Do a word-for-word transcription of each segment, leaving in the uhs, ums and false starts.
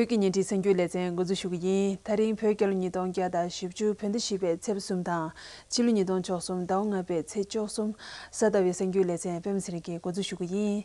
བོད་ཀྱི་བརྙན་འཕྲིན་གསར་འགྱུར་ལེ་ཚན་འགོ་འཛུགས་ཞུ་གི་ཡིན། ད་རིང་བོད་རྒྱལ་ལོ་ཉིས་སྟོང་བརྒྱ་དང་བཞི་བཅུ་བོད་ཟླ་བཞི་པའི་ཚེས་པ་གསུམ་དང་། ཕྱི་ལོ་ཉིས་སྟོང་བཅུ་གསུམ་ཟླ་བ་ལྔ་པའི་ཚེས་བཅུ་གསུམ། གཟའ་ཟླ་བའི་གསར་འགྱུར་ལེ་ཚན་པད་མ་ཚེ་རིང་གིས་འགོ་འཛུགས་ཞུ་གི་ཡིན།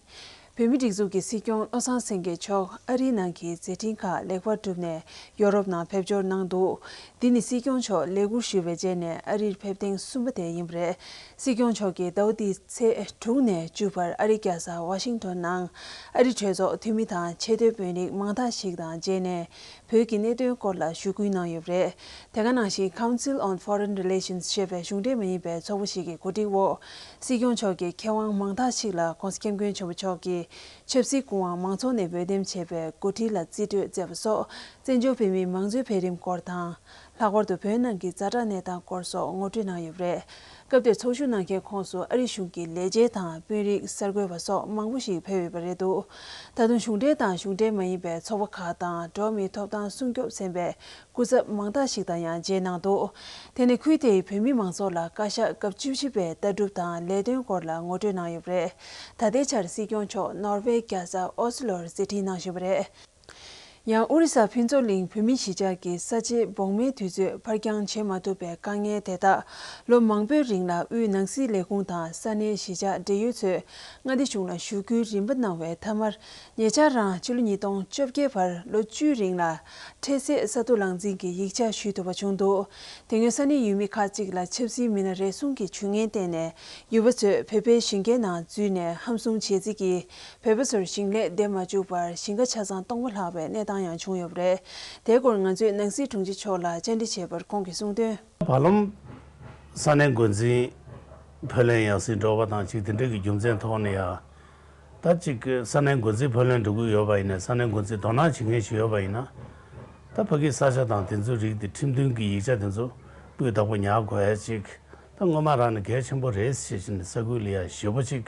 བོད་མིའི་སྒྲིག་འཛུགས་ཀྱི་སྲིད་སྐྱོང་བློ་བཟང་སེང་གེ་མཆོག་ཨ་རིའི་ནང་གི་མཛད་འཕྲིན་ཁག་ལེགས་པར་གྲུབ་ནས་ཡོ་རོབ་ནང་ཕེབས་འབྱོར་གནང་འདུག་འདི་ནི་སྲིད་སྐྱོང་མཆོག་ལས་འཁུར་ཞུས་པའི་རྗེས་ནས་ཨ་རིར་ཕེབས་ཐེངས་གསུམ་པ་དེ་ཡིན་པ་རེད། སྲིད་སྐྱོང་མཆོག་གིས་ཟླ་བ་འདིའི་ཚེས་དྲུག་ནས་བཅུ་བར་ཨ་རིའི་རྒྱལ་ས་ཝ་ཤིང་ཏོན་ནང་ཨ་རི་གྲོས་ཚོགས་འཐུས་མི་དང་ཆེས་མཐོའི་དཔོན་རིགས་མང་དག་ཞིག་དང་མཇལ་ནས། བོད་ཀྱི་གནད་དོན་སྐོར་ལ་ཞུ་སྐུལ་གནང་ཡོད་པ་རེད། དེ་ག་ནང་བཞིན་Council on Foreign Relations ཞེས་པའི་གཞུང་འབྲེལ་མ་ཡིན་པའི་ཚོགས་པ་ཞིག་གི་གོ་སྒྲིག་འོག་སྲིད་སྐྱོང་མཆོག་གིས་མཁས་དབང་མང་དག་ཞིག་ལ་༸གོང་ས་༸སྐྱབས་མགོན་ཆེན་པོ་མཆོག་གིས་ཆབ་སྲིད་སྐུ་དབང་མང་ཚོགས་ནས་འོས་འདེམས་བྱས་པའི་འགོ་ཁྲིད་ལ་རྩིས་སྤྲོད་མཛད་པ་སོགས་བཙན་བྱོལ་བོད་མིའི་མང་གཙོའི་འཕེལ་རིམ་སྐོར་དང་། ལྷག་པར་དུ་བོད་ནང་གི་ཛ་དྲག་གནས་སྟངས་སྐོར་སོགས་ངོ་སྤྲོད་གནང་ཡོད་པ་རེད། སྐབས་དེར་ཚོགས་ཞུགས་གནང་མཁན་ཁོངས་སུ་ཨ་རི་གཞུང་གི་ལས་བྱེད་དང་དཔོན་རིགས་གསར་འགོད་པ་སོགས་མང་པོ་ཞིག་ཕེབས་ཡོད་པ་རེད་འདུག་ད་དུང་གཞུང་འབྲེལ་དང་གཞུང་འབྲེལ་མ་ཡིན་པའི་ཚོགས་པ་ཁག་དང་འགྲོ་བ་མིའི་ཐོབ་ཐང་སྲུང་སྐྱོབ་ཚན་པའི་སྐུ་ཚབ་མང་དག་ཞིག་དང་ཡང་མཇལ་གནང་འདུག་དེ་ནི་ཁུལ་དེའི་བོད་མི་མང་ཚོགས་ལ་བཀའ་ཤག་སྐབས་བཅུ་བཞི་པའི་ལྟ་གྲུབ་དང་ལས་དོན་སྐོར་ལ་ངོ་སྤྲོད་གནང་ཡོད་པ་རེད། ད་ལྟའི་ཆར་སྲིད་སྐྱོང་མཆོག་ནོར་ཝེ་རྒྱལ་ས་ཨོ་སི་ལོར་མཛད་འཕྲིན་གནང་བཞིན་པ་རེད། ཡང་ཨོ་རི་ས་ཕུན་ཚོགས་གླིང་བོད་མིའི་གཞིས་ཆགས་ཀྱི་ས་དཔྱད་སྦོང་མའི་དུས་ཚོད་ཕར་འགྱངས་བྱེད་མ་ཐུབ་པའི་དཀའ་ངལ་དེ་དག་ལོ་མང་པོའི་རིང་ལ་དབུས་ནང་སྲིད་ལས་ཁུངས་དང་ས་གནས་གཞིས་ཆགས་འབྲེལ་ཡོད་ཚོས་མངའ་སྡེ་གཞུང་ལ་ཞུ་སྐུལ་རིམ་པ་གནང་བའི་མཐའ་མར། ཉེ་ཆར་རང་ཕྱི་ལོ་ཉིས་སྟོང་བཅོ་བརྒྱད་བར་ལོ་བཅུའི་རིང་ལ་འཕྲལ་སེལ་ས་ཐོ་ལག་འཛིན་གྱི་ཡིག་ཆ་ཞུ་ཐུབ་པ་བྱུང་འདུག་དེ་སྔོན་ས་གནས་ཡུལ་མི་ཁག་ཅིག་ལ་ཆབ་སྲིད་མི་སྣ་རེ་ཟུང་གིས་ཇུས་ངན་བསྟན་ནས་ཡུལ་པ་ཚོས་བོད་པའི་ཞིང་ཁའི་ནང་འཛུལ་ནས་ཧམ་བཟུང་བྱས་རྩིས་ཀྱིས། བོད་པ་ཚོར་ཞིང་ལས་འདེབས་མ་བཅུག་པར་ཞིང་ཁ་ཆ་ཚང་སྟོང་པ་ལྷག་པའི་གནས་སྟངས་ཡང་བྱུང་ཡོད་པ་རེད། དེའི་སྐོར་ང་ཚོས་ནང་སྲིད་དྲུང་ཆེ་མཆོག་ལ་བཅར་འདྲི་བྱས་པར་ཁོང་གིས་གསུངས་དོན། བར་ལམ་ས་གནས་འགོ་འཛིན་ཕབ་ལེན་ཡང་སྲིད་འགྲོ་བ་དང་གཅིག་དེ་འདྲ་གི་རྒྱུ་མཚན་ཐོག་ནས་ཡང་། ད་གཅིག་ས་གནས་འགོ་འཛིན་ཕབ་ལེན་འགྲོ་གི་ཡོད་པ་ཡིན་ན་ས་གནས་འགོ་འཛིན་དོ་སྣང་བྱེད་མཁན་ཞིག་ཡོད་པ་ཡིན་ན། ད་ཕ་གིའི་ས་ཆ་དང་དེ་ཚོའི་རིགས་དེ་ཁྲིམས་མཐུན་གྱི་ཡིག་ཆ་དེ་ཚོ་སྤུས་དག་པོ་ཉར་དགོས་ཡ་གཅིག་ད་སྔོན་མ་རང་ནས་གལ་ཆེན་པོ་རེད་ཞེས་བྱས་ནས་ས་ཁུལ་ལ་ཡ་ཞེ་པོ་ཅིག་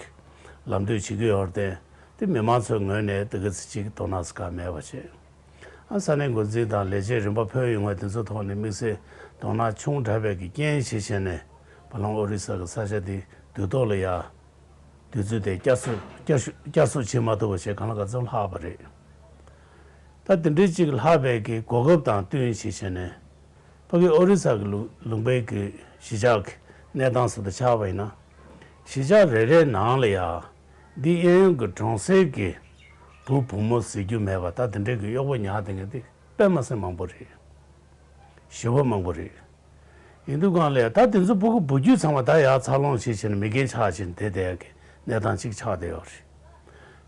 ལམ་སྟོན་བྱེད་ཀྱི་ཡོད་རེད་དེ། དེ་མི་མང་ཚོའི་ངོས་ནས་དེ་ག་ཚོད་ཅིག་དོ་སྣང་ཟེར་ག་མེད་པ་བྱས། ཨ་ས་གནས་འགོ་འཛིན་དང་ལས་བྱེད་རིམ་པ་ཕུད་ཡོང་བ་དེ་ཚོ་ཐོག་ནས་དམིགས་བསལ་དོ་སྣང་ཆུང་དྲགས་པའི་གི་རྐྱེན་ཞེས་བྱས་ནས་བར་ལམ་ཨོ་རི་ས་གི་ས་ཆ་དེ་དུས་ཐོག་ལ་ཡ། དུས་ཚོད་དེ་བསྐྱར་གསོ་བསྐྱར་གསོ་བསྐྱར་གསོ་བྱེད་མ་ཐུབ་པ་བྱས་གང་ལ་ག་ཚོད་ལྷག་པ་རེད། ད་དེ་འདྲའི་ཅིག་ལྷག་པའི་གི་གོ་སྐབས་དང་བསྟུན་བྱས་བྱས་ནས་ཕ་གི་ཨོ་རི་ས་གི་ལུང་ལུང་པའི་གི་གཞིས་ཆགས་ཀྱི་གནས་སྟངས་སུ་ད་ཆགས་པ་ཡིན་ན། གཞིས་ཆགས་རེ་རེའི་ནང་ལ་ཡ་འདི་གཡས་གཡོན་གྱི་གྲོང་གསེབ་ཀྱི་བུ་བུ་མོ་ཟེར་རྒྱུ་མེད་པ་ད་དེ་འདྲའི་གི་གཡོག་པོ་ཉར་བསྡད་མཁན་དེ་དཔེ་མ་སྲིད་མང་པོ་རེད། ཞེ་པོ་མང་པོ་རེད། ཡིན་དུས་གང་ལས་ད་དེ་ཚོ་ཕྲུ་གུ་བུ་རྒྱུད་ཚང་མ་ད་ཡར་འཚར་ལོངས་བྱེད་བྱས་ནས་མི་རྒན་ཆགས་བྱས་ནས་དེ་བསྡད་ཡག་གི་གནས་སྟངས་གཅིག་ཆགས་བསྡད་ཡོད་རེད།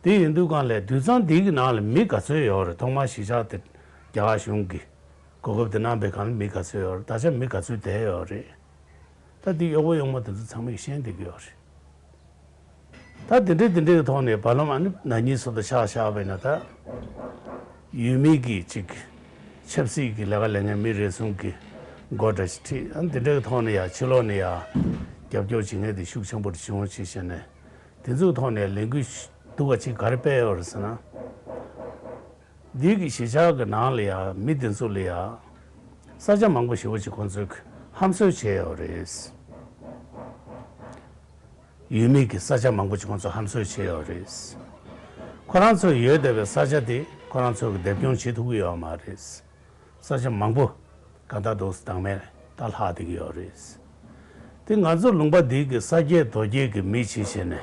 དེ་ཡིན་དུས་གང་ལས་དུད་ཚང་འདི་གི་ནང་ལ་མི་ག་ཚོད་ཡོད་རེད། ཐོག་མར་གཞིས་ཆགས་དེ་རྒྱ་གར་གཞུང་གིས་གོ་སྐབས་དེ་གནང་པའི་སྒང་ལ་མི་ག་ཚོད་ཡོད་རེད། ད་ཆ་མི་ག་ཚོད་བསྡད་ཡོད་རེད། ད་འདི་གཡོག་པོ་གཡོག་མོ་དེ་ཚོ་ཚང་མས་ཤེས་བསྡད་ཀྱི་ཡོད་རེད། ད་དེ་འདྲའི་དེ་འདྲའི་ཐོག་ནས་བར་ལམ་ཨ་ནི་ན་ནིང་སོ་ད་ཆགས་བཞག་པས་ན་ད། ཡུལ་མི་གི་ཅིག་ཆབ་སྲིད་ཀྱི་ལས་ཀ་ལས་མཁན་མི་རེ་ཟུང་གི་འགོ་འདྲ་ཞིག་ཁྲིད་ཨ་ནི་དེ་འདྲའི་ཐོག་ནས་ཡ་ཕྱི་ལོགས་ནས་ཡ་རྒྱབ་སྐྱོར་བྱེད་མཁན་དེ་ཤུགས་ཆེན་པོ་བྱུང་ཞེས་བཤད་ནས་དེ་ཚོའི་ཐོག་ནས་ལས་འགུལ་སྡུག་པ་ཅིག་ག་རེ་སྤེལ་ཡོད་རེད་ཟེར་ན། འདི་གི་གཞིས་ཆགས་ཀྱི་ནང་ལ་ཡ་མི་དེ་ཚོ་ལ་ཡ་ས་ཆ་མང་པོ་ཞེ་པོ་ཅིག་ཁོང་ཚོས་ཧམ་བཟོས་བྱས་ཡོད་རེད། ཡུལ་མི་གི་ས་ཆ་མང་པོ་ཅིག་ཁོང་ཚོས་ཧམ་བཟོས་བྱས་ཡོད་རེད། ཁོ་རང་ཚོ་ཡོད་བསྡད་པའི་ས་ཆ་དེ་ཁོ་རང་ཚོ་གི་འདེབས་སྐྱོང་བྱེད་ཐུབ་ཀྱི་ཡོད་མ་རེད། ས་ཆ་མང་པོ་གང་ལྟར་འདུག་བདག་མེད་ད་ལྷག་བསྡད་ཀྱི་ཡོད་རེད། དེ་ང་ཚོ་ལུང་པ་འདི་གི་ས་སྐྱེས་རྡོ་སྐྱེས་ཀྱི་མི་བྱེད་བྱས་ནས་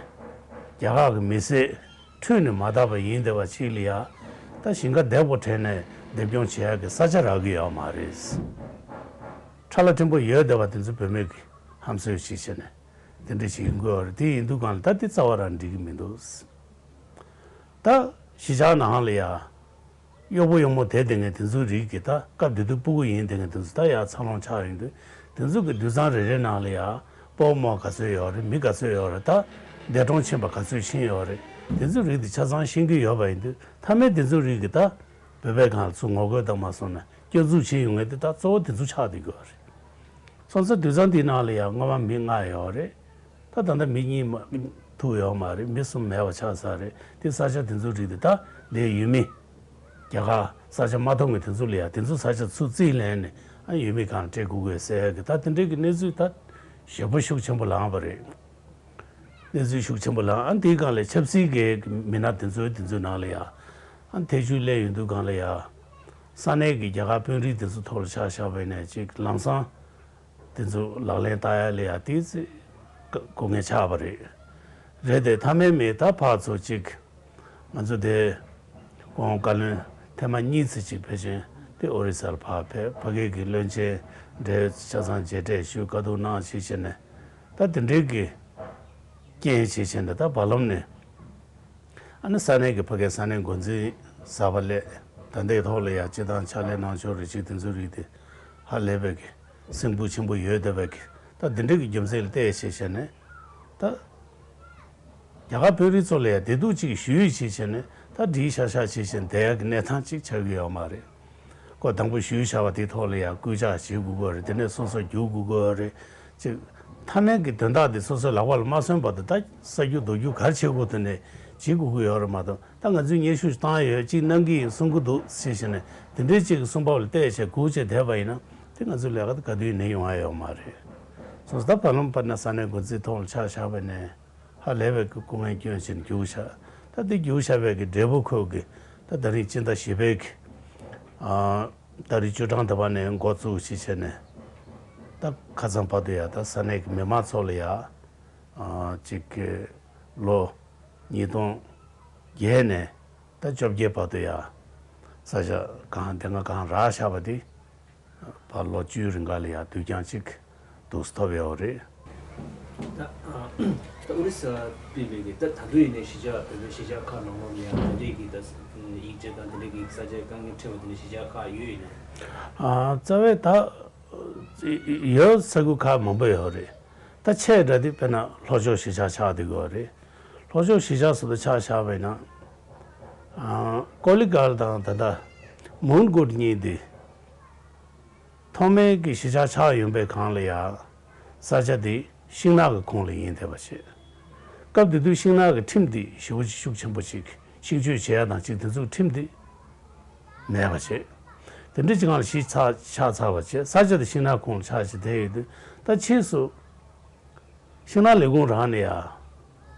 རྒྱ་གར་གྱི་མི་སེར་ཁྲོས་ནས་མ་དག་པ་ཡིན་བསྡད་པ་ཅིག་ལ་ཡ་ད་ཞིང་ཁ་འདེབས་པོ་དྲན་ནས་འདེབས་སྐྱོང་བྱེད་ཡག་གི་ས་ཆ་རག་གི་ཡོད་མ་རེད། ཁྲ་ལ་ཕྲན་བུ་ཡོད་བསྡད་པ་དེ་ཚོ་བུད་མེད་ཀྱི་ཧམ་བཟོས་ཤིག་བྱས་ནས་དེ་འདྲ་ཞིག་ཡིན་དགོས་པ་རེད། དེ་ཡིན་དུས་གང་ལ་ད་དེ་རྩ་བ་རང་འགྲིག་གི་མི་འདུག་ད་གཞིས་ཆགས་ནང་ལ་ཡ། གཡོག་པོ་གཡོག་མོ་དེ་དེ་ངས་དེ་ཚོའི་རིགས་ཀྱི་ད་སྐབས་དེ་དུས་སྤུ་གུ་ཡིན་དེ་ངས་དེ་ཚོ་ད་ཡར་འཚར་ལོངས་ཆགས་ཡོང་དུས་དེ་ཚོ་གི་དུད་ཚང་རེ་རེ་ནང་ལ་ཡ་སྤོ་བོ་མོ་ག་ཚོད་ཡོད་རེད། མི་ག་ཚོད་ཡོད་རེད། ད་འདས་གྲོངས་ཕྱིན་པ་ག་ཚོད་ཕྱིན་ཡོད་རེད། དེ་ཚོའི་རིགས་དེ་ཆ་ཚང་ཤེས་ཀྱི་ཡོད་པ་ཡིན་དུས་མཐའ་མའི་དེ་ཚོའི་རིགས་ཀྱི་ད་བོད་པའི་སྒང་ལ་ཚུར་ངོ་རྒོལ་དང་མ་སོང་ན་སྐྱོན་འཛུགས་བྱེད་ཡོང་ངེས་དེ་ད་གཙོ་བོ་དེ་ཚོ་ཆགས་བསྡད་ཀྱི་ཡོད་རེད། སོང་ཙང་དུད་ཚང་འདིའི་ནང་ལ་ཡང་སྔོན་མ་མི་ལྔ་ཡོད་རེད། ད་ད་ལྟ་མི་གཉིས་མ་ཐུག་ཡོད་མ་རེད། མི་གསུམ་མེད་པ་ཆགས་ཚར་རེད། དེ་ས་ཆ་དེ་ཚོའི་རིགས་དེ་ད་ལྟའི་ཡུལ་མི་རྒྱ་གར་ས་ཆ་མ་ཐོབ་མཁན་དེ་ཚོ་ལ་ཡང་དེ་ཚོ་ས་ཆ་ཚུར་རྩིས་ལེན་ནས་ཨ་ཡུལ་མི་སྒང་ལ་སྤྲད་དགོས་དགོས་ཟེར་གི་ད་དེ་འདྲའི་གི་གནས་ཚུལ་ད་ཞེ་པོ་ཤུགས་ཆེན་པོ་ལངས་པ་རེད། གནས་ཚུལ་ཤུགས་ཆེན་པོ་ལངས། ཨ་དེའི་སྒང་ལ་ཆབ་སྲིད་ཀྱི་མི་སྣ་དེ་ཚོའི་དེ་ཚོའི་ནང་ལ་ཡང་ཨ་ཐེ་ཇུས་སླེབས་ཡོང་དུས་སྒང་ལ་ཡང་ ས་གནས་ཀྱི་རྒྱ་གར་དཔོན་རིགས་དེ་ཚོ་ཐོག་ལ་ཆ་བཞག་པ་ཡིན་ན་ཅིག་ལམ་སང་དེ་ཚོ་ལག་ལེན་བསྟར་ཡ་ལ་ཡ་དེ་ཚོ་དཀའ་ངལ་ཆགས་པ་རེད། རེད་དེ་མཐའ་མའི་མི་ད་ཕར་ཚུར་ཅིག་ང་ཚོ་དེ་ཁོང་བཀའ་བློན་ཐེངས་མ་གཉིས་ཙམ་ཅིག་ཕེབས་ཤིང་དེ་ཨོ་རི་ས་ལ་ཕར་ཕེབས། ཕ་གི་གི་བློན་ཆེན་འབྲེལ་ཆ་ཚང་མཇལ་འཕྲད་ཞུས། དཀའ་སྡུག་གནང་བྱས་བྱས་ནས་ད་དེ་འདྲའི་གི་རྐྱེན་བྱས་བྱས་ནས་ད་བར་ལམ་ནས། ཨ་ནི་ས་གནས་ཀྱི་ཕ་གིའི་ས་གནས་འགོ་འཛིན་གསར་པ་སླེབས། ད་ལྟའི་ཐོག་ལ་ཡང་སྤྱི་བཏང་ཕྱག་ལས་གནང་ཕྱོགས་རེ་ཅིག་དེ་ཚོའི་རིགས་དེ་ཧ་ལས་པའི་གི་སེམས་འགུལ་ཆེན་པོ་ཡོད་བསྡད་པའི་གི་ད་འདི་འདྲའི་གི་རྒྱུ་མཚན་ལ་བལྟས་བྱས་བྱས་ནས་ད་རྒྱ་གར་བོད་རིགས་ཚོ་ལ་ཡང་བདེ་སྡུག་ཅིག་ཞུས་བྱས་བྱས་ནས་ད་སྒྲིལ་ཤག་ཤག་བྱས་བྱས་ནས་བསྡད་ཡག་གི་གནས་སྟངས་ཅིག་ཆགས་ཀྱི་ཡོད་མ་རེད། ཁོ་དང་པོ་ཞུས་བཞག་པ་དེའི་ཐོག་ལ་ཡང་སྐུལ་ལྕག་བྱེད་དགོས་ཀྱི་ཡོད་རེད། དེ་ནས་སོ་སོ་རྒྱུག་དགོས་ཀྱི་ཡོད་རེད། ཅིག་མཐའ་མའི་གི་དོན་དག་དེ་སོ་སོའི་ལག་པ་ལ་མ་སོན་བར་དུ་ད་ས་རྒྱུ་རྡོ་རྒྱུ་ག་རེ་བྱེད་དགོས་དེ་ནས་བྱེད་དགོས་ཀྱི་ཡོད་རེད་མ་གཏོགས། ད་ང་ཚོས་སྙན་ཞུ་ཞིག་བཏང་ཡོད། ཅིག་གནང་གི་ཡིན་གསུང་གི་འདུག་ཟེར་བྱས་ནས་དེ་འདྲའི་ཅིག་གི་གསུང་པ་ལ་བལྟས་བྱས་སྒུག་བྱས་བསྡད་པ་ཡིན་ན་དེ་ང་ཚོའི་ལས་ཀ་དེ་ག་དུས་ནས་ཡོང་ཡ་ཡོད་མ་རེད། སོང་ཙང་ད་བར་ལམ་བར་ན་ས་གནས་འགོ་འཛིན་ཐོག་ལ་ཆ་བཞག་པ་ནས། ཧ་ལས་པའི་སྐུ་ངལ་སྐྱོན་ཞིག་རྒྱུགས་བཞག་ད་དེ་རྒྱུགས་བཞག་པའི་གི་འབྲས་བུ་ཁོས་གི་ད་ད་རིང་སྤྱི་ཟླ་བཞི་པའི་གི་ཨ་ད་རིང་བཅུ་གྲངས་དེ་བ་ནས་འགོ་བཙུགས་ཤིག་བྱས་ནས་ད་ཁ་སང་བར་དུ་ཡ་ད་ས་གནས་ཀྱི་མི་མང་ཚོ་ལ་ཡ་ཨ་ཅིག་གི་ལོ་ཉིས་སྟོང་བརྒྱད་ནས་ད་བཅོ་བརྒྱད་བར་དུ་ཡ་ས་ཆ་གང་དེ་སྔ་གང་རག་བཞག་པ་དེ། བར་ལོ་བཅུའི་རིང་ག་ལ་ཡང་དུས་འགྱངས་གཅིག་འདུག་སེ་ཐོབ་ཡོད་རེད། ད་ཨ་ད་ཨོ་རི་ས་པའི་མི་གི་ད་ད་དུང་ཡིན་ནའི་གཞིས་ཆགས་བོད་པའི་གཞིས་ཆགས་ཁག་ནང་ལོགས་ལ་ཡང་དེ་འདྲའི་གི་ད་ཡིག་ཆ་དང་དེ་འདྲའི་གི་ས་ཆའི་དཀའ་ངལ་འཕྲད་པ་དེ་འདྲའི་གཞིས་ཆགས་ཁག་ཡོད་ཡིན་ན། ཨ་རྩ་བའི་ད་ཡོད་ས་ཁུལ་ཁག་མང་པོ་ཡོད་རེད། ད་ཆེ་དྲགས་དེ་དཔེར་ན་ལྷོ་ཕྱོགས་གཞིས་ཆགས་ཆགས་བསྡད་ཡོད་རེད། ལྷོ་ཕྱོགས་གཞིས་ཆགས་སུ་ད་ཆ་བཞག་པ་ཡིན་ན། ཨ་ཀོ་ལི་གྷལ་དང་ད་ལྟ་མོན་གྷོ་གཉིས་དེ། ཐོག་མའི་གི་གཞིས་ཆགས་ཆགས་ཡོང་པའི་སྒང་ལ་ཡ། ས་ཆ་དེ་ཤིང་ནགས་ཀྱི་ཁོངས་ལ་ཡིན་བསྡད་པ་བྱས། སྐབས་དེ་དུས་ཤིང་ནགས་ཀྱི་ཁྲིམས་དེ་ཞེ་པོ་ཅིག་ཤུགས་ཆེན་པོ་ཅིག་ཤིང་གཅོད་བྱེད་ཡ་དང་ཅིག་དེ་ཚོའི་ཁྲིམས་དེ་མེད་པ་བྱས། དེ་འདྲ་ཅིག་སྒང་ལ་གཞིས་ཆགས་ཆགས་ཚར་བ་བྱས། ས་ཆ་དེ་ཤིང་ནགས་ཁོངས་ལ་ཆགས་བྱས་བསྡད་ཡོད་དུས་ད་ཕྱིས་སུ། ཤིང་ནགས་ལས་ཁུངས་རང་ནས་ཡ།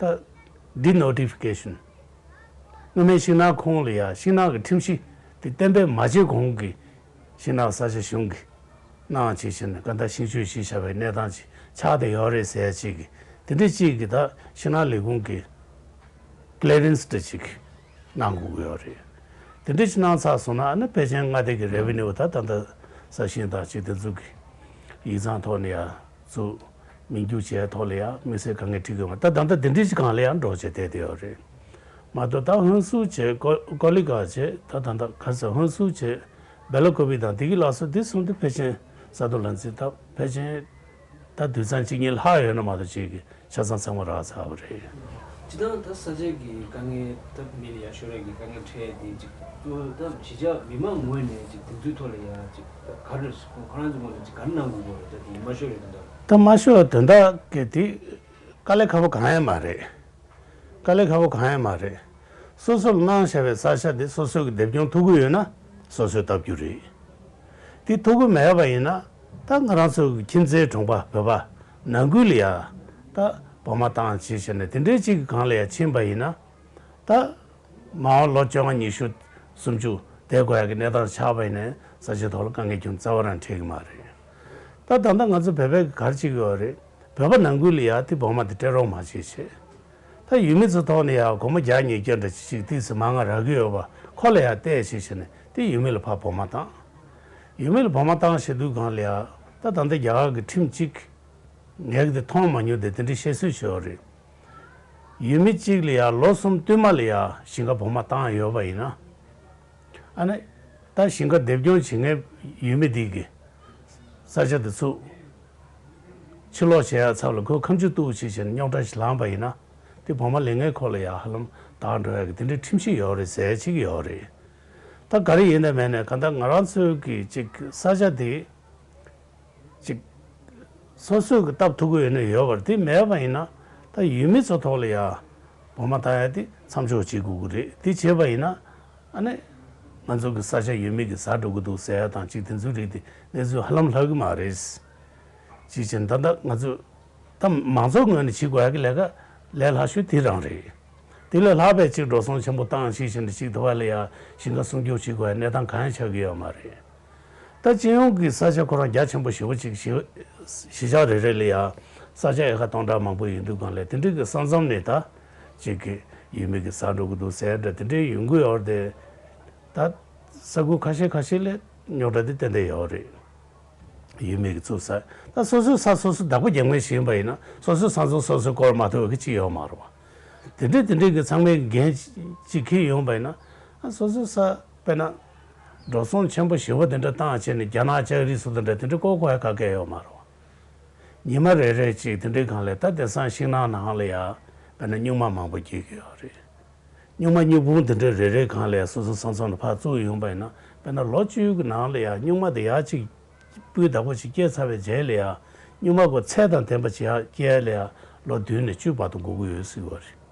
ད་ཌི་ནོ་ཊི་ཕི་ཀེ་ཤན། སྔོན་མའི་ཤིང་ནགས་ཁོངས་ལ་ཡ་ཤིང་ནགས་ཀྱི་ཁྲིམས་གཞི་དེ་གཏན་འབེབས་མ་བྱས་གོང་གི་ཤིང་ནགས་ས་ཆ་གཞུང་གིས་གནང་བྱས་བྱས་ནས་གང་ལྟར་ཤིང་གཅོད་བྱས་བཞག་པའི་གནས་སྟངས་ཅིག་ཆགས་བསྡད་ཡོད་རེད་ཟེར་ཅིག་གི་དེ་འདྲ་ཅིག་གི་ད་ཤིང་ནགས་ལས་ཁུངས་ཀྱི་ཀི་ལི་ཡར་རེན་སི་འདྲ་ཅིག་གནང་དགོས་ཀྱི་ཡོད་རེད། དེ་འདྲ་ཅིག་གནང་ཚར་སོང་ན་ཨ་ནི་ཕལ་ཆེར་མངའ་སྡེ་གི་རེ་ཝེ་ནིའུ་ད་ད་ལྟ་ས་ཞིང་དང་ཅིག་དེ་ཚོ་གི་ཡིག་ཚང་ཐོག་ནས་ཡ་ཚུར་མིང་བསྒྱུར་བྱས་ཐོག་ལ་ཡ་དམིགས་བསལ་དཀའ་ངལ་འཕྲད་ཀྱི་ཡོད་མ་རེད། ད་ད་ལྟ་དེ་འདྲ་ཅིག་སྒང་ལ་ཡ་འགྲོ་བྱས་བསྡད་དེ་ཡོད་རེད། མ་གཏོགས་ད་ཧོན་སུར་བྱས་ཀོ་ཀོ་ལི་གྷལ་བྱས་ད་ད་ལྟ་ག་ས་ཧོན་སུར་བྱས་སྦེ་ལ་ཀོ་བི་དང་དེ་གི་ལ་སོགས་དེ་གསུམ་དེ་ཕལ་ཆེར་ས་རྡོ་ལ་འཛིན་ད་ཕལ་ཆེར། ད་དུས་མཚམས་གཅིག་གཉིས་ལྷག་ཡོད་ན་མ་གཏོགས་ཅིག་གི་ཆ་ཚང་ཚང་མ་རག་ཚར་བ་རེད། སྤྱིར་བཏང་ད་ས་ཆ་གི་དཀའ་ངལ་ད་མི་ལ་ཡ་ཤོར་ཡ་གི་དཀའ་ངལ་འཕྲད་དེ་ཅིག་ཏུ་ད་གཞིས་ཆགས་མི་མང་ངོས་ནས་ཅིག་དེ་ཚོའི་ཐོག་ལ་ཡ་ཅིག་ད་ག་རེ་ཁོ་རང་ཚོའི་ངོས་ནས་ཅིག་ག་རེ་གནང་དགོས་ཀྱི་རེད། ད་དེ་མ་ཤོར་ཡ་དེ་འདྲ། ད་མ་ཤོར་ཡ་དོན་དག་གི་དེ་དཀའ་ལས་ཁག་པོ་གང་ཡང་མ་རེད། དཀའ་ལས་ཁག་པོ་གང་ཡང་མ་རེད། སོ་སོ་ལ་གནང་བཞག་པའི་ས་ཆ་དེ་སོ་སོ་གི་སྡེབ་སྦྱོང་ཐུབ་ཀྱི་ཡོད་ན་སོ་སོས་བཏབ་རྒྱུ་རེད། དེ་ཐུབ་ཀྱི་མེད་པ་ཡིན་ན་ད་ང་རང་ཚོ་གི་ཁྱིམ་མཚེས་གྲོང་པ་བོད་པ་ནང་ཁུལ་ལ་ཡ་ད་བོགས་མ་བཏང་བྱས་བྱས་ནས་དེ་འདྲའི་གཅིག་གི་སྒང་ལ་ཡ་ཕྱིན་པ་ཡིན་ན་ད་མ་འོངས་ལོ་བཅོ་ལྔ་ཉི་ཤུ་སུམ་ཅུ་བསྡད་དགོས་ཡ་གི་གནས་སྟངས་ཆགས་པ་ཡིན་ན་ས་ཆའི་ཐོག་ལ་དཀའ་ངལ་ཁྱོན་རྩ་བ་རང་འཕྲད་ཀྱི་མ་རེད། ད་ད་ལྟ་ང་ཚོ་བོད་པའི་ག་རེ་བྱེད་ཀྱི་ཡོད་རེད། བོད་པ་ནང་ཁུལ་ལ་ཡ་དེ་བོགས་མ་དེ་སྤྲད་རོགས་མ་བྱེད་བྱས། ད་ཡུལ་མི་ཚོ་ཐོག་ནས་ཡ་སྒོར་མོ་བརྒྱ་ཉིས་བརྒྱ་འདྲ་ཅིག་ཅིག་ཏོག་ཙམ་མང་ང་རག་གི་ཡོད་པ་ཁོ་ལ་ཡ་བལྟས་བྱས་བྱས་ནས་དེ་ཡུལ་མི་ལ་ཕར་བོགས་མ་བཏང་། ཡུལ་མི་ལ་བོགས་མ་བཏང་བྱས་དུས་སྒང་ལ་ཡ་ད་ད་ལྟ་རྒྱ་གར་གྱི་ཁྲིམས་གཅིག་ངས་གི་དེ་མཐོང་མ་མྱོང་དེ་དེ་འདྲའི་བཤད་སྲོལ་ཞིག་ཡོད་རེད། ཡུལ་མི་གཅིག་ལ་ཡ་ལོ་གསུམ་བསྟུད་མ་ལ་ཡ་ཞིང་ཁ་བོགས་མ་བཏང་ཡོད་པ་ཡིན་ན། ཨ་ནི། ད་ཞིང་ཁ་སྡེབ་སྦྱོང་བྱེད་མཁན་ཡུལ་མི་དེ་གི་ས་ཆ་དེ་ཚུར་ཕྱིར་ལོག་བྱེད་ཡ་ཚབ་ལ་ཁོས་ཁ་མཆུ་གཏུག་བྱས་བྱས་ནས་རྙོག་དྲ་ཞིག་ལངས་པ་ཡིན་ན་དེ་བོགས་མ་ལེན་མཁན་ཁོ་ལ་ཡ་ཧ་ལམ་དག་འགྲོ་ཡ་གི་དེ་འདྲའི་ཁྲིམས་གཞི་ཡོད་རེད་ཟེར་ཅིག་ཡོད་རེད། ད་ག་རེ་ཡིན་ན་མེད་ན་གང་ལྟར་ང་རང་ཚོའི་གི་ཅིག་ས་ཆ་དེ། ཅིག་སོ་སོས་ཀྱི་སྟབས་ཐུག་གི་ཡོད་ན་ཡོད་པར་དེ་མེད་པ་ཡིན་ན་ད་ཡུལ་མི་ཚོ་ཐོག་ལ་ཡ་བོགས་མ་བཏང་ཡ་དེ་མཚམས་འཇོག་བྱེད་དགོས་ཀྱི་རེད། དེ་བྱས་པ་ཡིན་ན་ཨ་ནི་ང་ཚོ་གི་ས་ཆ་ཡུལ་མི་གི་ཟ་འགྲོ་གི་འདུག་ཟེར་ཡ་དང་ཅིག་དེ་ཚོའི་རིགས་དེ་གནས་ཚུལ་ཧ་ལམ་ལྷག་གི་མ་རེད། ཅིག་བྱས་ད་ལྟ་ང་ཚོས་ད་མང་ཚོགས་ངོས་ནས་བྱེད་དགོས་ཡ་གི་ལས་ཀ་ལས་སླ་ཤོས་དེ་རང་རེད། དེ་ལས་ལྷག་པའི་ཅིག་འགྲོ་སོང་ཆེན་པོ་བཏང་ཞིག་བྱས་ནས་ཅིག་དེ་བ་ལ་ཡ་ཞིང་ཁ་སྲུང་སྐྱོབ་བྱེད་དགོས་ཡ་གནས་སྟངས་གང་ཡང་ཆགས་ཀྱི་ཡོད་མ་རེད། ད་སྤྱི་ཡོངས་ཀྱི་ས་ཆ་ཁོ་རང་རྒྱ་ཆེན་པོ་ཞེ་པོ་ཅིག་གཞིས་གཞིས་ཆགས་རེ་རེ་ལ་ཡ་ས་ཆ་ཨེ་ཁ་སྟོང་ཕྲག་མང་པོ་ཡིན་དུས་གང་ལས་དེ་འདྲའི་གི་ས་མཚམས་ནས་ད་ཅིག་གི་ཡུལ་མི་གི་ཟ་འགྲོ་གི་འདུག་ཟེར་འདྲ་དེ་འདྲའི་ཡོང་གི་ཡོད་རེད་དེ། ད་ས་ཁུལ་ཁ་ཤས་ཁ་ཤས་ལ་རྙོག་དྲ་དེ་ཏན་ཏན་ཡོད་རེད། ཡུལ་མི་གི་ཚུགས་ས། ད་སོ་སོའི་ས་སོ་སོ་བདག་པོ་རྒྱག་མཁན་ཞིག་ཡིན་པ་ཡིན་ན་སོ་སོའི་ས་མཚམས་སོ་སོས་སྐོར་མ་ཐུབ་པ་གི་ཅི་ཡོད་མ་རེད་བ། དེ་འདྲའི་དེ་འདྲའི་གི་ཚང་མས་འགན་ཅིག་འཁྱེར་ཡོང་པ་ཡིན་ན། ཨ་སོ་སོའི་ས་དཔེར་ན་འགྲོ་སོང་ཆེན་པོ་ཞེ་པོ་དེ་འདྲ་བཏང་བྱས་ནས་རྒྱ་ནག་ལྕགས་རི་སོགས་དེ་འདྲ་དེ་འདྲ་སྐོར་སྐོར་ཡ་ག་གེ་ཡོད་མ་རེད་བ། ཉི་མ་རེ་རེ་ཅིག་དེ་འདྲའི་སྒང་ལ་ད་དེང་སང་ཤིང་ནགས་ནང་ལ་ཡ་དཔེར་ན་སྨྱུག་མ་མང་པོ་སྐྱེ་གི་ཡོད་རེད། སྨྱུག་མ་སྨྱུག་ཕུང་འདི་འདྲའི་རེ་རེའི་སྒང་ལ་སོ་སོ་ས་མཚམས་ལ་ཕར་བཙུགས་ཡོང་པ་ཡིན་ན། དཔེར་ན་ལོ་བཅུ་གི་ནང་ལ་ཡང་སྨྱུག་མ་དེ་ཡར་གཅིག་སྤུས་དག་པོ་ཞིག་སྐྱེས་ཚར་བའི་རྗེས་ལ་ཡང་སྨྱུག་མ་གོ་ཚད་དང་ལྡན་པ་ཞིག་ཡར་སྐྱེ་ཡ་ལ་ཡང་ལོ་བདུན་ནས་བཅུ་བར་དུ་འགོར་གི་ཡོད་ཟེར་བ་རེད།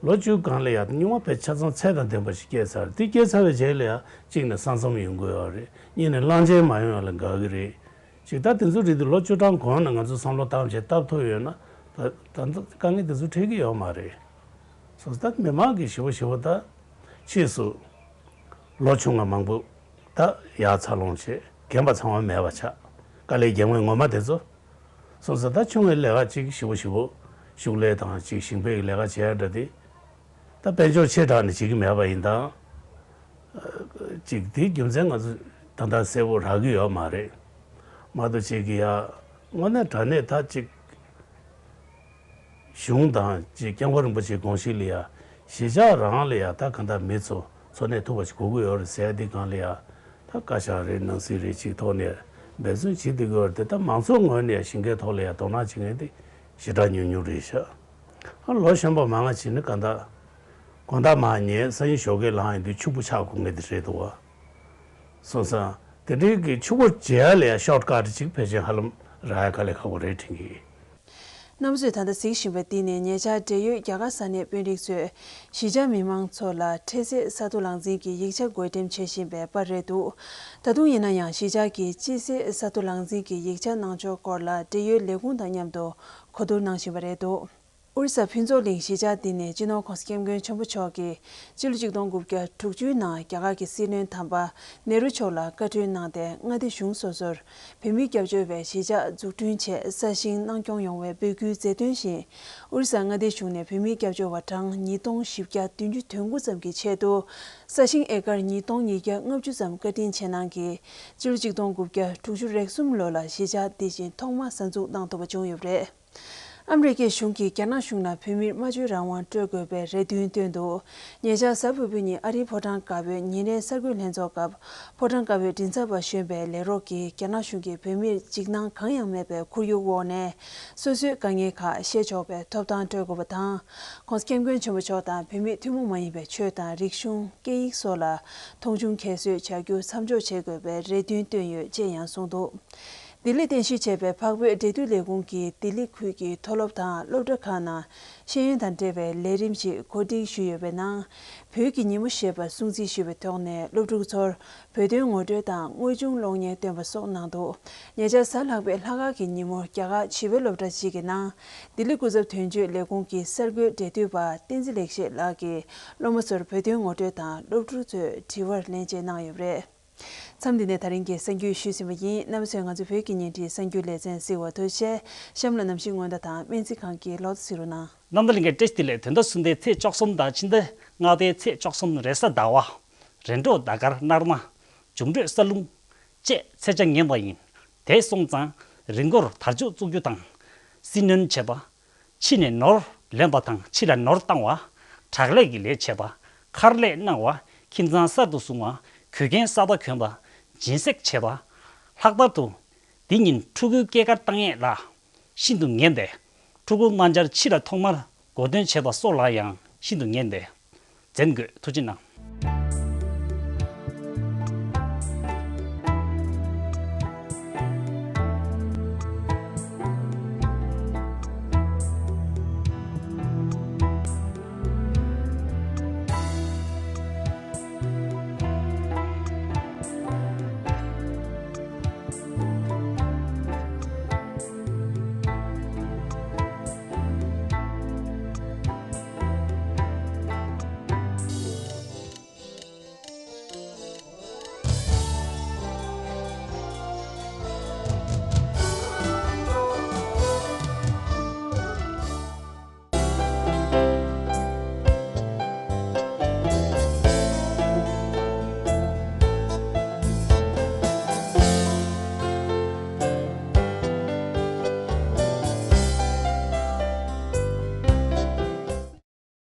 ལོ་བཅུ་སྒང་ལ་ཡང་སྨྱུག་མ་དཔེ་ཆ་ཚང་ཚད་དང་ལྡན་པ་ཞིག་སྐྱེས་ཚར། དེ་སྐྱེས་ཚར་བའི་རྗེས་ལ་ཡང་གཅིག་ནས་ས་མཚམས་ཡོང་གི་ཡོད་རེད། གཉིས་ནས་གླང་ཆེན་མ་ཡོང་ཡ་ལ་དགའ་གི་རེད། ཅིག་ད་དེ་ཚོ་རེད་དུས་ལོ་བཅུ་གྲངས་གོང་ནས་ང་ཚོ་བསམ་བློ་བཏང་བྱས་སྟབས་ཐུབ་ཡོད་ན། ད་ད་ལྟ་དཀའ་ངལ་དེ་ཚོ་འཕྲད་ཀྱི་ཡོད་མ་རེད། སོ་སོ་ད་མི་མང་གི་ཞི་བ་ཞི་བ་ད་ཕྱིས་སུ་ལོ་ཆུང་བ་མང་པོ་ད་ཡར་འཚར་ལོངས་བྱས་རྒན་པ་ཚང་མ་མེད་པ་ཆགས། དཀའ་ལས་རྒྱག་མཁན་ངོ་མ་དེ་ཚོ། སོ་སོ་ད་ཆུང་བའི་ལས་ཀ་ཅིག་ཞི་བ་ཞི་བ་ཕྱུགས་ལས་དང་ཅིག་ཞིང་པའི་ལས་ཀ་བྱས་འདྲ་དེ། ད་དཔལ་འབྱོར་ཆེ་དྲགས་ནས་བྱེད་ཀྱི་མེད་པ་ཡིན་ད། ཅིག་དེའི་རྒྱུ་མཚན་ང་ཚོ་ད་ལྟ་གསལ་པོ་རག་གི་ཡོད་མ་རེད། མ་གཏོགས་ཅིག་གི་ཡ་དངོས་གནས་དྲང་གནས་ད་ཅིག་གཞུང་དང་ཅིག་སྐྱབས་མགོན་རིན་པོ་ཆེའི་དགོངས་གཞི་ལ་ཡ་གཞིས་ཆགས་རང་ལ་ཡ་ད་གང་ལྟར་མི་ཚོ་འཚོ་གནས་ཐུབ་པ་ཞིག་དགོས་ཀྱི་ཡོད་རེད་ཟེར་དེ་སྒང་ལ་ཡ་ད་བཀའ་ཤག་རེད་ནང་སྲིད་རེད་ཅིག་ཐོག་ནས་འབད་བརྩོན་བྱེད་བསྡད་ཀྱི་ཡོད་རེད་དེ། ད་མང་ཚོགས་ངོས་ནས་ཡ་ཞིང་ཁའི་ཐོག་ལ་ཡ་དོ་སྣང་བྱེད་མཁན་དེ་ཞེ་དྲག་ཉུང་ཉུང་རེད་ཤག་ཨ་ལོ་གཞོན་པ་མང་ང་བྱས་ནས་གང་ལྟར་དགོང་དག་མར་ཉལ་སང་ཉིན་ཞོགས་ཀས་ལངས་ཡོང་དུས་ཕྱུག་པོ་ཆགས་དགོས་ངེས་དེ་རེད་འདུག་བ། སོང་ཙང་དེ་འདྲའི་གི་ཕྱུག་པོ་བྱེད་ཡ་ལ་ཡ་ཤོཊ་ཀཊ་ཅིག་ཕལ་ཆེར་ཧ་ལམ་རག་ཡ་དཀའ་ལས་ཁག་པོ་རེད་དྲན་གི། རྣམ་པ་ཚོས་ད་ལྟ་གཟིགས་བཞིན་པ་འདི་ནི་ཉེ་ཆར་འབྲེལ་ཡོད་རྒྱ་གར་ས་གནས་དཔོན་རིགས་ཚོས་གཞིས་ཆགས་མི་མང་ཚོ་ལ་འཕྲལ་སེལ་ས་རྡོ་ལག་འཛིན་གྱི་ཡིག་ཆ་བགོ་འགྲེམས་བྱེད་བཞིན་པའི་པར་རེད་འདུག་ད་དུང་ཡིན་ན་ཡང་གཞིས་ཆགས་ཀྱི་དཔྱིད་གསེལ་ས་རྡོ་ལག་འཛིན་གྱི་ཡིག་ཆ་གནང་ཕྱོགས་སྐོར་ལ་འབྲེལ་ཡོད་ལས་ཁུངས་དང་མཉམ་དུ་གོ་བསྡུར་གནང་བཞིན་པ་རེད་འདུག་ཨོ་རི་ས་ཕུན་ཚོགས་གླིང་གཞིས་ཆགས་འདི་ནི་སྤྱི་ནོར་༸གོང་ས་༸སྐྱབས་མགོན་ཆེན་པོ་མཆོག་གིས་སྤྱི་ལོ་ཆིག་སྟོང་དགུ་བརྒྱ་དྲུག་ཅུའི་ནང་རྒྱ་གར་གྱི་སྲིད་བློན་དམ་པ་ནེ་རུ་མཆོག་ལ་བཀའ་འཁྲོལ་གནང་སྟེ། མངའ་སྡེ་གཞུང་སོ་སོར་བོད་མིའི་སྐྱབས་བཅོལ་བའི་གཞིས་ཆགས་འཛུགས་སྐྲུན་ཆེད་ས་ཞིང་གནང་སྐྱོང་ཡོང་བའི་འབོད་སྐུལ་མཛད་དོན་བཞིན། ཨོ་རི་ས་མངའ་སྡེའི་གཞུང་ནས་བོད་མིའི་སྐྱབས་བཅོལ་བ་གྲངས་ཉིས་སྟོང་བཞི་བརྒྱ་བདུན་ཅུ་དོན་དགུ་ཙམ་གྱི་ཆེད་དུ་ས་ཞིང་ཨེ་ཀར་ཉིས་སྟོང་ཉིས་བརྒྱ་ལྔ་བཅུ་ཙམ་བཀའ་དྲིན་ཆེ་གནང་གིས་སྤྱི་ལོ་ཆིག་སྟོང་དགུ་བརྒྱ་དྲུག་ཅུ་རེ་གསུམ་ལོ་ལ་གཞིས་ཆགས་འདི་བཞིན་ཐོག་མ་གསར་འཛུགས་གནང་ཐུབ་པ་བྱུང་ཡོད་པ་རེད། ཨ་མི་རི་ཀའི་གཞུང་གིས་རྒྱ་ནག་གཞུང་ལ་བོད་མིར་སྨྲ་བརྗོད་རང་དབང་སྤྲོད་དགོས་པའི་རེ་འདུན་བཏོན་འདུག་ཉེ་ཆར་གཟའ་ཕུར་བུ་ཉིན་ཨ་རིའི་ཕོ་བྲང་དཀར་པོའི་ཉིན་རེའི་གསར་འགོད་ལྷན་ཚོགས་སྐབས། ཕོ་བྲང་དཀར་པོའི་མགྲིན་ཚབ་པ་གཞོན་པའི་ལས་རོགས་ཀྱིས་རྒྱ་ནག་གཞུང་གིས་བོད་མིར་འཇིགས་སྣང་གང་ཡང་མེད་པའི་ཁོར་ཡུག་འོག་ནས་སོ་སོའི་དཀའ་ངལ་ཁག་བཤད་ཆོག་པའི་ཐོབ་ཐང་སྤྲོད་དགོས་པ་དང་། ༸གོང་ས་༸སྐྱབས་མགོན་ཆེན་པོ་མཆོག་དང་བོད་མིའི་ཐུན་མོང་མ་ཡིན་པའི་ཆོས་དང་རིག་གཞུང་སྐད་ཡིག་སོགས་ལ་མཐོང་ཆུང་ཁྱད་གསོད་བྱ་རྒྱུ་མཚམས་འཇོག་བྱེད་དགོས་པའི་རེ་འདུན་བཏོན་ཡོད་ཅེས་ཡང་གསུངས་འདུག་ལྡི་ལིར་རྟེན་གཞི་བྱས་པའི་འཕགས་བོད་འབྲེལ་མཐུད་ལས་ཁུངས་ཀྱིས་ལྡི་ལི་ཁུལ་གྱི་མཐོ་སློབ་དང་སློབ་གྲྭ་ཁག་ནང་ཤེས་ཡོན་དང་འབྲེལ་བའི་ལས་རིམ་ཞིག་གོ་སྒྲིག་ཞུས་ཡོད་པའི་ནང་། བོད་ཀྱི་ཉིན་མོ་ཞེས་པ་སྲུང་བརྩི་ཞུས་པའི་ཐོག་ནས་སློབ་ཕྲུག་ཚོར་བོད་དོན་ངོ་སྤྲོད་དང་དངོས་བྱུང་གློག་བརྙན་སྟོན་པ་སོགས་གནང་འདུག་ཉེ་ཆར་གཟའ་ལྷག་པའི་ལྷག་དཀར་གྱི་ཉིན་མོར་རྒྱ་གར་བྱིས་པའི་སློབ་གྲྭ་གཅིག་གི་ནང་ལྡི་ལི་སྐུ་ཚབ་དོན་གཅོད་ལས་ཁུངས་ཀྱི་གསར་འགོད་འབྲེལ་མཐུད་པ་བསྟན་འཛིན་ལེགས་བཤད་ལགས་ཀྱིས་སློབ་མ་ཚོར་བོད་དོན་ངོ་སྤྲོད་དང་སློབ་ཕྲུག་ཚོས་དྲི་བར་ལན་བཅས་གནང་ཡོད་པ་རེད། མཚམས་འདི་ནས་ད་རིང་གི་གསར་འགྱུར་ཞུས་ཟིན་པ་ཡིན། རྣམ་པ་ཚོས་ང་ཚོ་བོད་ཀྱི་བརྙན་འཕྲིན་གསར་འགྱུར་ལེ་ཚན་གཟིགས་པར་ཐུགས་རྗེ་ཆེ། གཤམ་ལ་ནམ་ཞིག་སྔོན་བརྡ་དང་སྨན་རྩིས་ཁང་གི་ལོག་ཏུ་གཟིགས་རོགས་གནང་། གནམ་ཐང་ལྷན་རྒྱས་བཀྲ་ཤིས་བདེ་ལེགས། དོན་དག་གསུམ་ལྡན་ཚེས་བཅུ་གསུམ་དང་ཕྱི་ཟླ་ལྔ་པའི་ཚེས་བཅུ་གསུམ་རེས་གཟའ་ཟླ་བ། རེས་འགྲོགས་ཟླ་སྐར་སྣར་མ། འབྱུང་འཕྲོད་ས་རླུང་བཅས་ཚེས་ཆ་ངན་པ་ཡིན། དེ་སོང་ཙང་རི་མགོར་དར་ལྕོག་བཙུགས་རྒྱུ་དང་། སྲིད་གནོན་བྱེད་པ། ཕྱི་ནས་ནོར་ལེན་པ་དང་ཕྱི་ལ་ནོར་བཏང་བ། དྲག་ལས་ཀྱི་ལས་བྱེད་པ། མཁར་ལས་གནང་བ། ཁྱིམ་ཚང་གསར་དུ་བཟུང་བ། གོས་རྒྱན་གསར་པ་གོན་པ། སྦྱིན་སྲེག་བྱེད་པ། ལྷག་པར་དུ། འདི་ཉིན་ཕྲུ་གུའི་སྐྱེས་སྐར་བཏང་ཡས་ལ་ཤིན་ཏུ་ངན་པས། ཕྲུ་གུ་དམར་འབྱར་ཕྱི་ལ་ཐོག་མར་མགོ་སྟོན་བྱེད་པ་སོགས་ལ་ཡང་ཤིན་ཏུ་ངན་པས། འཛེམ་དགོས། ཐུགས་རྗེ་གནང་།